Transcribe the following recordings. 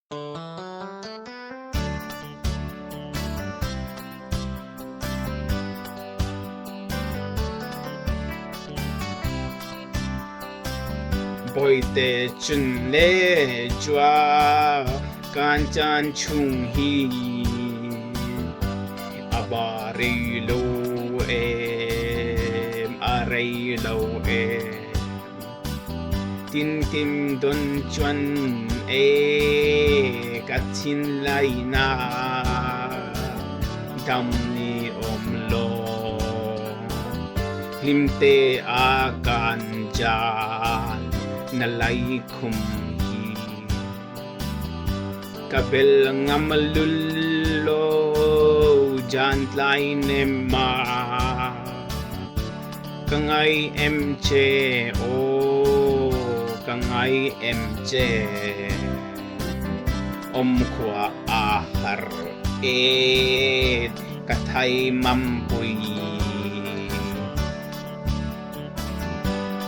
Bawite chun le jua kan caan chung hi a ba rei lo em, a rei lo em. Tinkim don chuan e ka thin lai na dam ni om lo hlimte a kan jal na lai khum hi ka bel ngam lul lo jan tlai nem ma. Ka ngai em che aw ka ngai em che. Om khua a har e ka thai mam pui.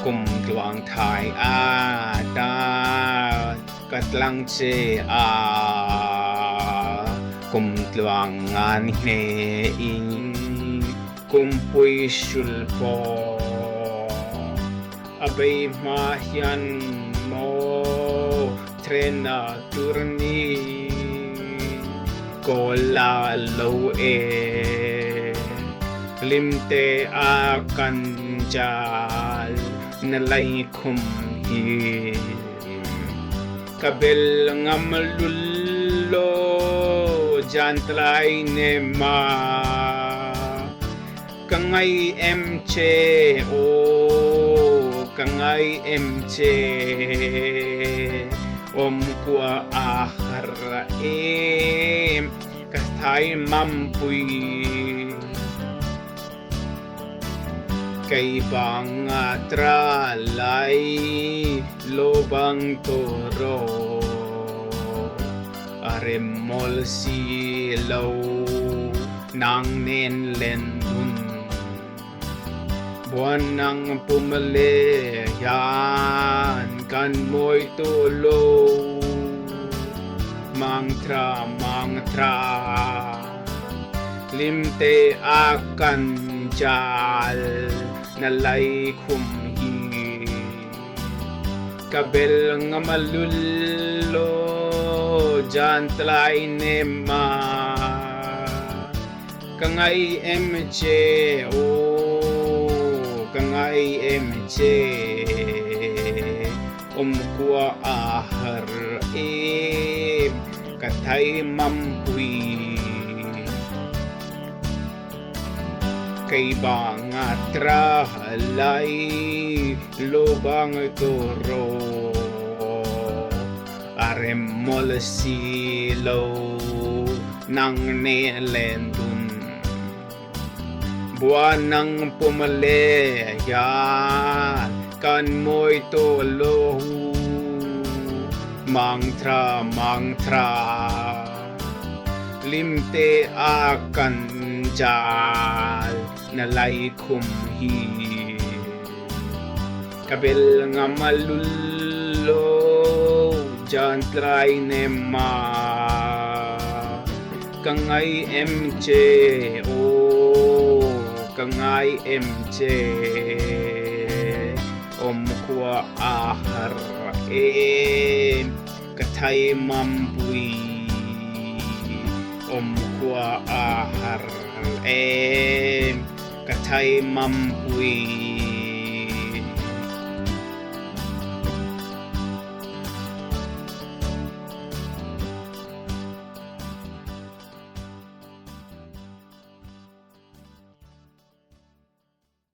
Kum tluang thai a ta ka tlang che a. Kum tluang ngan hne in. Kumpui hrul pawh a bei hma hian maw threna tur ni kawl la lo e. Hlimte a kan jal na laikhum hi ka bel ngam lul lo jantlai ne ma. Ka ngai em che aw ka ngai em che om kua a har em ka thai mam pui. Kei bang a tra lai lo bang toro a rem mawl si lo nang nen len dun buan nang pum le hian kan mawi tu lo mang tra mang tra. Hlimte a kan jal na laikhum hi ka bel ngam a lul lo jan tlai nem ma ka ngai em che aw ka ngai em che om kua a har em ka thai mam pui. Kei bang a tra lai lo bang toro a rem mawl si lo nang ne len dun buan nang pum le hian kan mawi to lo mang tra mang tra. Hlimte a kan jal na laikhum hi ka bel ngam a lul lo jan tlai nem ma ka ngai em che aw ka ngai em che om khua a har em. Ka thai mam pui om khua a har em. Ka thai mam pui.